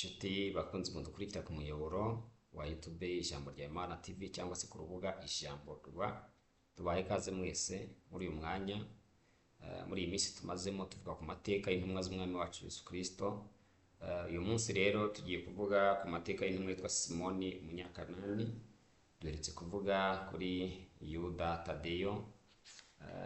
Inshuti bakunze mudukurikira ku muyoboro wa YouTube Ijambo rya Imana TV cyangwa se ku rubuga Ijambo rwa, tubahe ikaze mwese muri uyu mwanya. Muri iyi minsi tumazemo tuvuga ku mateka y'intumwa z'Umwami wacu Yesu Kristo. Uyu munsi rero tugiye kuvuga ku mateka y'intumwa yitwa Simoni Umunyakanani. Duheretse kuvuga kuri Yuda Tadeyo.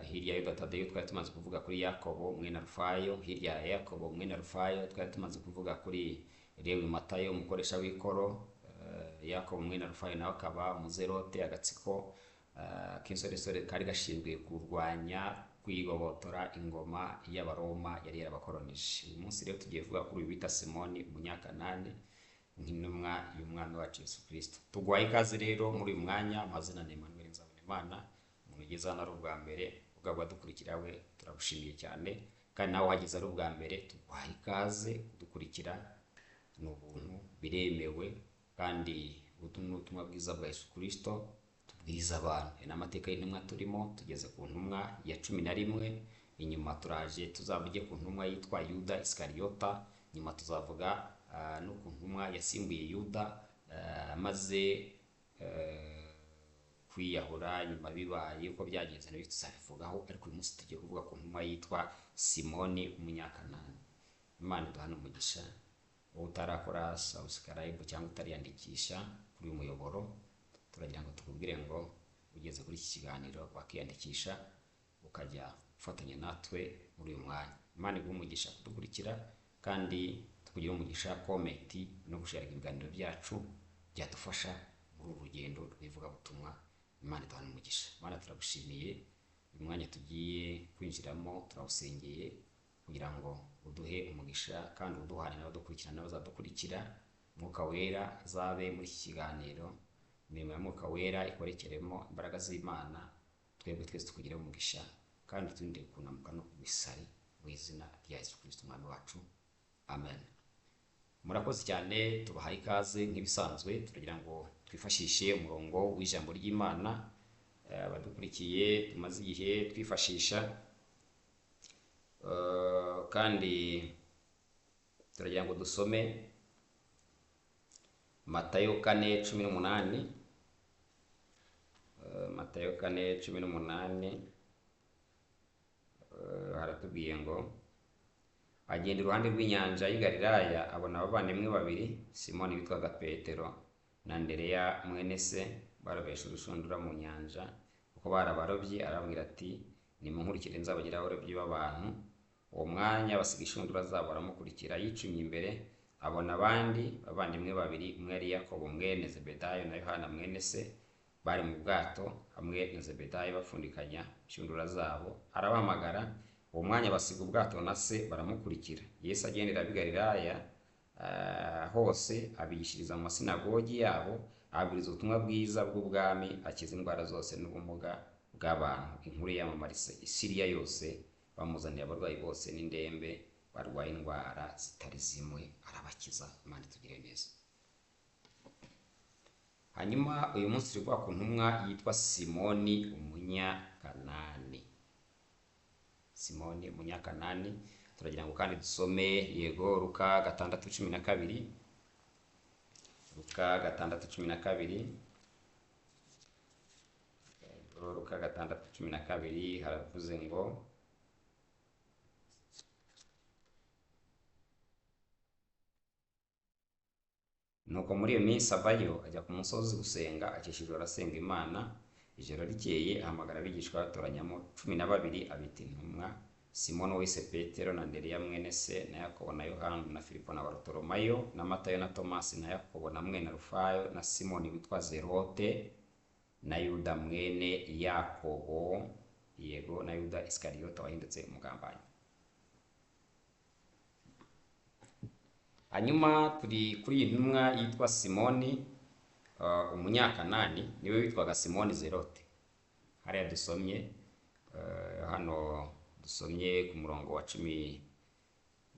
Hirya ya Yuda Tadeyo twari tumaze kuvuga kuri Yakobo mwene Alufayo. Hirya ya Yakobo mwene Alufayo twari tumaze kuvuga kuri Lewi Matayo umukoresha w'ikoro. Yakobo mwene Alufayo nawe akaba umuzerote, agatsiko k'insoresore kari gashinzwe kurwanya kwigobotora ingoma y'Abaroma yari yarabakoronije. Uyu munsi rero tugiye kuvuga kuri uyu bita Simoni Umunyakanani nk'intumwa y'Umwami wacu Yesu Kristo. Tuguhaye ikaze rero muri uyu mwanya. Amazina ni Emmanuel Nzabonimana. Umuntu ugeze hano ari ubwa mbere ugabwa dukurikira we turagushimiye cyane, kandi nawe uhageze ari ubwa mbere tuguhaye ikaze. Kudukurikira ni ubuntu, biremewe, kandi ubutumwa bwiza bwa Yesu Kristo tubwiriza abantu. Ni amateka y'intumwa turimo, tugeze ku ntumwa ya 11. Inyuma turaje tuzavuge ku ntumwa yitwa Yuda Isikariyota, nyuma tuzavuga no ku ntumwa yasimbuye Yuda maze kwiyahura, nyuma bibaye uko byagenze nabyo tuzabivugaho, ariko uyu munsi tugiye kuvuga ku ntumwa yitwa Simoni Umunyakanani. Imana iduhane umugisha. Wowe utarakora subscribe cyangwa utariyandikisha kuri uyu muyoboro, turagira ngo tukubwire ngo ugeze kuri iki kiganiro wakiyandikisha ukajya ufatanya natwe muri uyu mwanya. Imana iguhe umugisha kudukurikira, kandi tukugire umugisha comment no gushare ibiganiro byacu byadufasha muri uru rugendo rw'ivugabutumwa. Imana iduhane umugisha. Imana turagushimiye, uyu mwanya tugiye kwinjiramo turawusengeye kugira ngo uduhe umugisha, kandi uduhane n'abadukurikira n'abazadukurikira. Mwuka Wera azabe muri iki kiganiro, imirimo ya Mwuka Wera ikorekeremo imbaraga z'Imana, twebwe twese tukugire umugisha, kandi turinde kunamuka no kugwisari mu izina rya Yesu Kristo Umwami wacu, amen. Murakoze cyane, tubahaye ikaze nk'ibisanzwe. Turagira ngo twifashishe umurongo w'ijambo ry'Imana abadukurikiye tumaze igihe twifashisha, kandi turagira ngo dusome Matayo 4:18. Matayo 4:18 haratubwiye ngo agenda iruhande rw'inyanja y'i Galilaya, abona abavandimwe babiri, Simoni witwaga Petero na Andereya mwene se, barobesha urushundura mu nyanja kuko bari abarobyi. Arababwira ati nimunkurikire nzabagira abarobyi b'abantu. Uwo mwanya basiga inshundura zabo baramukurikira. Yicumye imbere abona abandi bavandimwe babiri, umwe yari Yakobo mwene Zebedayo na Yohana mwene se, bari mu bwato hamwe na Zebedayo bapfundikanya inshundura zabo. Arabahamagara. Uwo mwanya basiga ubwato na se baramukurikira. Yesu agendera ab'i Galilaya hose, abigishiriza mu masinagogi yabo, ababwiriza ubutumwa bwiza bw'ubwami, akiza indwara zose n'ubumuga bw'abantu. Inkuru yamamaritse i Siriya yose, bamuzaniye abarwayi bose n'indembe barwaye indwara zitari zimwe, arabakiza. Imana itugire neza. Hanyuma uyu munsi turi kuvuga ku ntumwa yitwa Simoni Umunyakanani. Simoni Umunyakanani, turagira ngo kandi dusome yego Luka 6:12. Luka 6:12. Luka 6:12 haravuze ngo nuko muri iyo minsi avayo ajya ku musozi gusenga, akesha ijoro asenga Imana. Ijoro rikeye ahamagara abigishwa batoranyamo 12 abita intumwa: Simoni wise Petero na Andereya mwene se na Yakobo na Yohana na Filipo na Barutolomayo na Matayo na Tomasi na Yakobo na mwene Alufayo na Simoni witwa Zerote na Yuda mwene Yakobo, yego na Yuda Isikariyota wahindutse umugambanyi. Hanyuma turi kuri iyi ntumwa yitwa Simoni Umunyakanani, niwe witwaga Simoni Zerote. Hariya dusomye hano dusomye ku murongo wa 10,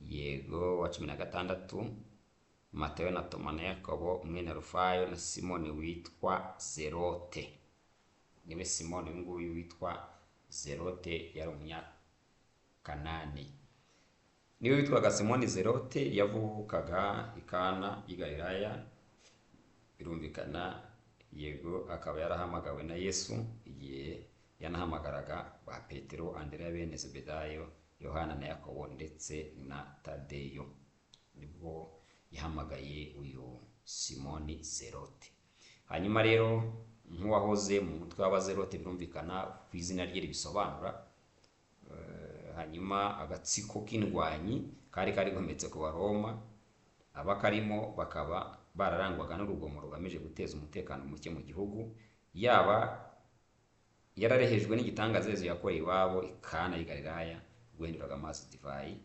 yego wa 16, Matayo na Toma na Yakobo mwene Alufayo na Simoni witwa Zerote. Niwe Simoni uyu nguyu witwa Zerote yari Umunyakanani. Niwe witwaga Simoni Zerote, yavukaga i Kana y'i Galilaya, birumvikana yego akaba yarahamagawe na Yesu igihe yanahamagaraga ba Petero, Andereya bene Zebedayo, Yohana na Yakobo ndetse na Tadeyo. Nibwo yahamagaye uyu Simoni Zerote. Hanyuma rero nk'uwahoze mu mutwe w'abazerote, birumvikana ku izina rye ribisobanura. Hanyuma agatsiko k'indwanyi kari karigometse ku Baroma, abakarimo bakaba bararangwaga n'urugomo rugamije guteza umutekano muke mu gihugu. Yaba yararehejwe n'igitangaza Yesu yakoreye iwabo i Kana y'i Galilaya, guhinduraga amazi divayi,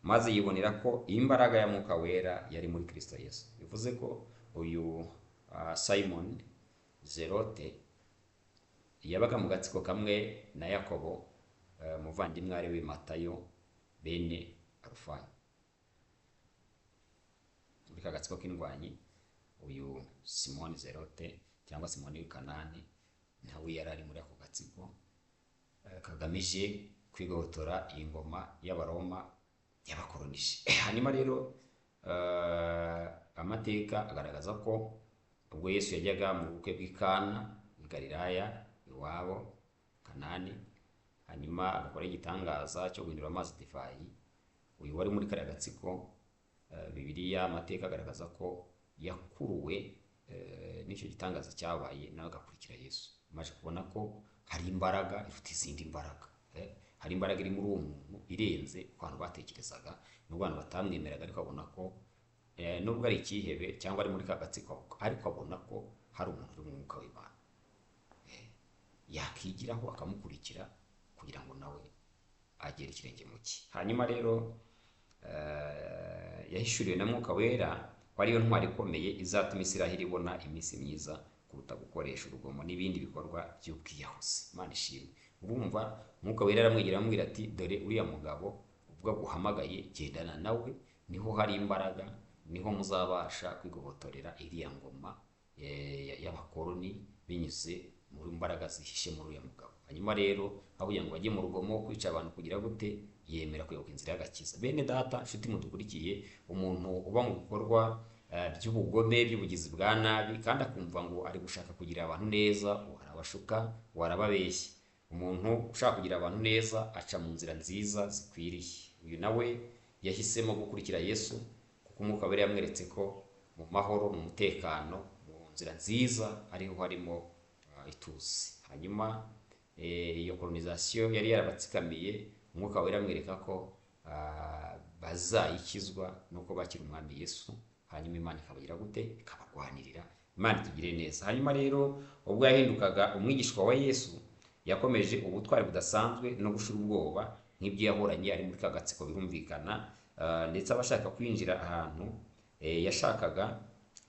maze yibonera ko imbaraga ya Mwuka Wera yari muri Kristo Yesu. Bivuze ko uyu Simon Zerote yabaga mu gatsiko kamwe na Yakobo, umuvandimwe ari we Matayo bene Alufayo. Muri ka gatsiko k'indwanyi uyu Simoni Zerote cyangwa Simoni w'i Kanani nawe yari ari muri ako gatsiko kagamije kwigobotora iyi ngoma y'Abaroma yabakoronije. Hanyuma rero amateka agaragaza ko ubwo Yesu yajyaga mu bukwe bw'i Kana i Galilaya iwabo Kanani, hanyuma agakora igitangaza cyo guhindura amazi divayi, uyu wari muri kariya gatsiko, Bibiliya amateka agaragaza ko yakuruwe n'icyo gitangaza cyabaye, nawe agakurikira Yesu. Amaze kubona ko hari imbaraga iruta izindi mbaraga, hari imbaraga iri muri uwo muntu irenze uko abantu batekerezaga, nubwo abantu batamwemeraga, ariko abona ko nubwo ari icyihebe cyangwa ari muri ka gatsiko, ariko abona ko hari umuntu uri mu mwuka w'Imana yakigiraho akamukurikira kugira ngo nawe agere ikirenge mu cye. Hanyuma rero yahishuriwe na Mwuka Wera ko ariyo ntwari ikomeye izatuma Isiraheli ibona iminsi myiza kuruta gukoresha urugomo n'ibindi bikorwa by'ubwiyahuzi. Imana ishimwe. Urumva Mwuka Wera aramwegera aramubwira ati dore uriya mugabo ubwo aguhamagaye gendana nawe, niho hari imbaraga, niho muzabasha kwigobotorera iriya ngoma y'abakoloni binyuze muri mbaraga zihishe muri uriya mugabo. Hanyuma rero aho kugira ngo bajye mu rugomo kwica abantu kugira gute, yemera kuyoboka inzira y'agakiza. Bene data nshuti mudukurikiye, umuntu uba mu bikorwa by'ubugome by'ubugizi bwa nabi kandi akumva ngo ari gushaka kugira abantu neza, arabashuka, warababeshya. Umuntu ushaka kugira abantu neza aca mu nzira nziza zikwiriye. Uyu nawe yahisemo gukurikira Yesu kuko Umwuka Wera yamweretse ko mu mahoro, mu mutekano, mu nzira nziza ariho harimo ituze. Hanyuma iyo colonization yari yarabatsikamiye, Umwuka Wera amwereka ko bazayikizwa nuko bakira Umwami Yesu, hanyuma Imana ikabagira gute? Ikabarwanirira. Imana itugire neza. Hanyuma rero ubwo yahindukaga umwigishwa wa Yesu, yakomeje ubutwari budasanzwe no gushira ubwoba nk'ibyo yahoranye ari muri ka gatsiko, birumvikana. Ndetse abashaka kwinjira ahantu yashakaga,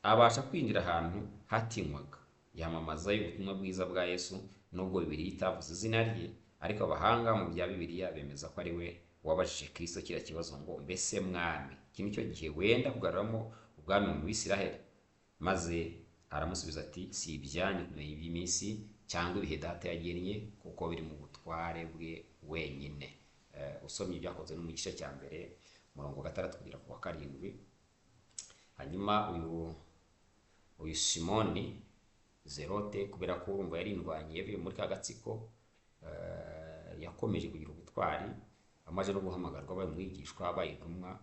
abasha kwinjira ahantu hatinywaga, yamamazayo ubutumwa bwiza bwa Yesu. Nubwo Bibiliya itavuze izina rye, ariko abahanga mu bya Bibiliya bemeza ko ari we wabajije Kristo kiriya kibazo ngo mbese mwami, iki nicyo gihe wenda kugaruramo ubwami mu Bisiraheli? Maze aramusubiza ati si ibyanyu kumenya iby'iminsi cyangwa ibihe data yagennye, kuko biri mu butware bwe wenyine. Usomye ibyakozwe no mu gice cya mbere umurongo wa 6 kugera ku wa 7. Hanyuma uyu Simoni Zerote, kubera ko urumva yarindwanye yavuye muri ka gatsiko, yakomeje kugira ubutwari, amaze no guhamagarwa abaye umwigishwa, abaye intumwa,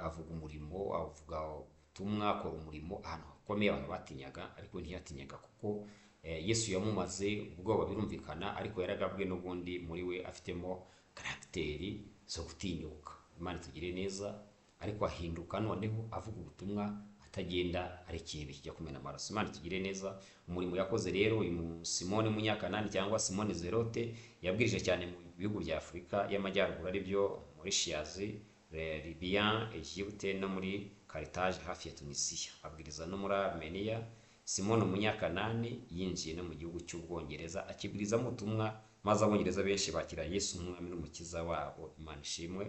avuga umurimo, avuga ubutumwa, akora umurimo ahantu hakomeye abantu batinyaga, ariko ntiyatinyaga kuko Yesu yamumaze ubwoba, birumvikana, ariko yaragabwe n'ubundi muri we afitemo karagiteri zo gutinyuka. Imana itugire neza. Ariko ahinduka noneho avuga ubutumwa atagenda ari ikintu kijya kumena amaraso. Imana itugire neza. Umurimo yakoze rero uyu Simoni Munyakanani cyangwa Simoni Zerote, yabwirije cyane mu bihugu bya Afurika y'Amajyaruguru, ari byo Mauritius, Libya, Egypte no muri Carthage hafi ya Tunisia. Abwiriza no muri Armenia. Simoni Umunyakanani yinjiye no mu gihugu cy'Ubwongereza akibwirizamo ubutumwa, maze Abongereza benshi bakira Yesu nk'umwami n'umukiza wabo. Imana ishimwe.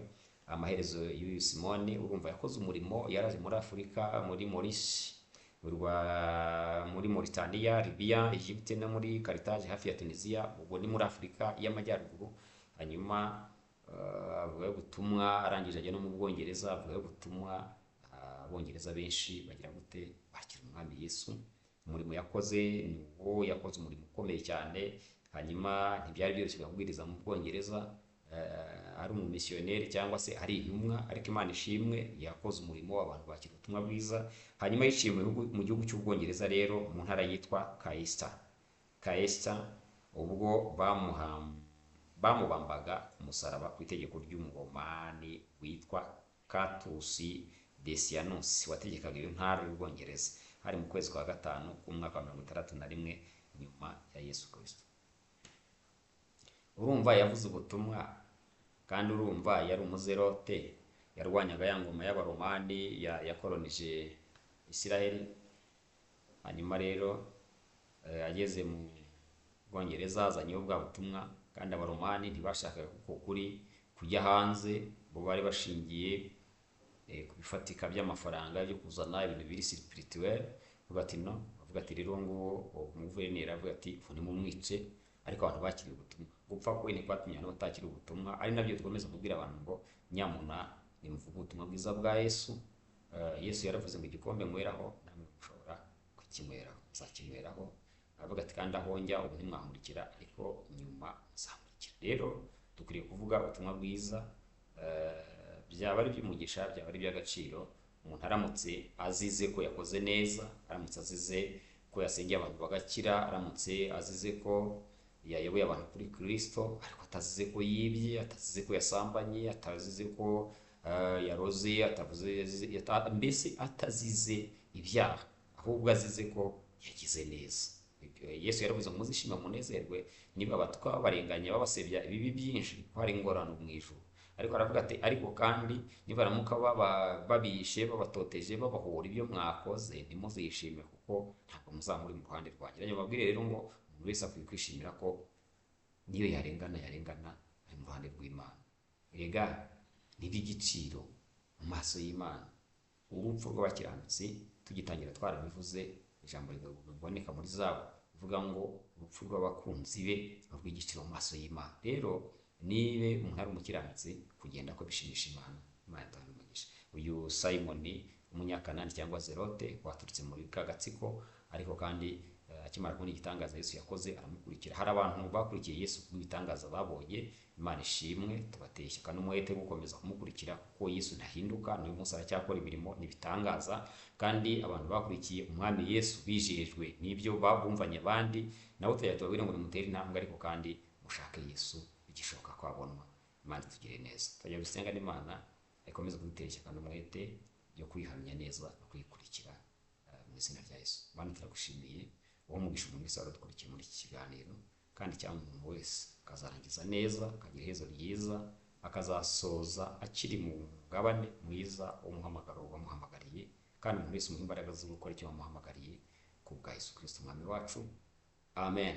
Amaherezo y'uyu Simoni, urumva yakoze umurimo, yaraje muri Afurika, muri Maurice, muri Mauritania, Libya, Egypte no muri Carthage hafi ya Tunisia, ubwo ni muri Afurika y'Amajyaruguru. Hanyuma Avugayo ubutumwa, arangije ajya no mu Bwongereza avugayo ubutumwa. Abongereza benshi bagira gute? Bakira umwami Yesu. Umurimo yakoze ni uwo, yakoze umurimo ukomeye cyane. Hanyuma ntibyari byoroshye kubwiriza mu Bwongereza, ari umumisiyoneri cyangwa se ari intumwa, ariko Imana ishimwe yakoze umurimo, abantu bakira ubutumwa bwiza. Hanyuma yiciye mu gihugu cy'Ubwongereza rero, mu ntara yitwa Kayista. Kayista, ubwo bamubambaga ku musaraba ku itegeko ry'umuromani witwa Katusi Decianus wategekaga iyo ntara y'Ubwongereza. Hari mu kwezi kwa gatanu k'umwaka wa 61 nyuma ya Yesu Kristo. Urumva yavuze ubutumwa, kandi urumva yari umuzerote, yarwanyaga ya ngoma y'Abaromani yakoronije Isiraheli. Hanyuma rero ageze mu Bwongereza azanyeho bwa butumwa, kandi Abaromani ntibashakaga kuko kuri kujya hanze, bo bari bashingiye ku bifatika by'amafaranga byo kuzana ibintu biri spirituel. Bavuga ati no, bavuga ati rero nguwo umuguverineri avuga ati nimumwice. Ariko abantu bakiriye ubutumwa. Gupfa kwe ntikwatumye abantu batakira ubutumwa, ari nabyo dukomeza kubwira abantu ngo nyamuna nimuvuge ubutumwa bwiza bwa Yesu. Yesu yaravuze ngo igikombe nyweraho namwe mushobora kukinyweraho, muzakinyweraho. Aravuga ati kandi aho njya ubu ntimwamurikira, ariko nyuma muzamurikira. Rero dukwiriye kuvuga ubutumwa bwiza, byaba ari iby'umugisha, byaba ari iby'agaciro. Umuntu aramutse azize ko yakoze neza, aramutse azize ko yasengeye abantu bagakira, aramutse azize ko yayoboye abantu kuri Kristo, ariko atazize ko yibye, atazize ko yasambanye, atazize ko yaroze, mbese atazize ibyaha, ahubwo azize ko yagize neza. Yesu yaravuze ngo muzishime munezerwe niba abatwa babarenganya babasebya ibibi byinshi, ko hari ingororano mu ijuru. Ariko aravuga ati ariko kandi nibaramuka babishe, babatoteje, babahora ibyo mwakoze, ntimuzishime kuko ntabwo muzaba muri mu ruhande rwanjye. Rero mbabwire rero ngo umuntu wese akwiye kwishimira ko niyo yarengana yarengana ari mu ruhande rw'Imana. Erega ni iby'igiciro mu maso y'Imana. Urupfu rw'abakiranutsi tugitangira twarabivuze, ijambo riboneka muri zabo rivuga ngo urupfu rw'abakunzi be ni urw'igiciro mu maso y'Imana. Rero nibe umuntu ari umukiranutsi, kugenda ko bishimisha Imana, Imana itanga umugisha. Uyu Simoni umunyakanani cyangwa Zerote waturutse muri ka gatsiko, ariko kandi akimara kubona igitangaza Yesu yakoze aramukurikira. Hari abantu bakurikiye Yesu kubw'ibitangaza babonye. Imana ishimwe, tubateye ishyaka n'umwete wo gukomeza kumukurikira, kuko Yesu ntahinduka, n'uyu munsi aracyakora imirimo n'ibitangaza. Kandi abantu bakurikiye umwami Yesu bijejwe n'ibyo babumvanye abandi, nabo tujya tubabwira ngo nimutere intambwe, ariko kandi mushake Yesu bigishoboka ko abonwa. Imana itugirire neza. Tujya gusenga n'Imana ikomeze kudutera ishyaka n'umwete byo kwihamya neza no kuyikurikira mu izina rya Yesu. Imana turagushimiye, wowe umugisha umuntu wese waradukurikiye muri iki kiganiro, kandi cyangwa umuntu wese akazarangiza neza, akagira iherezo ryiza, akazasoza akiri mu mugabane mwiza w'umuhamagaro wamuhamagariye, kandi umuntu wese umuha imbaraga zo gukora icyo wamuhamagariye ku bwa Yesu Kristo Umwami wacu. Amen.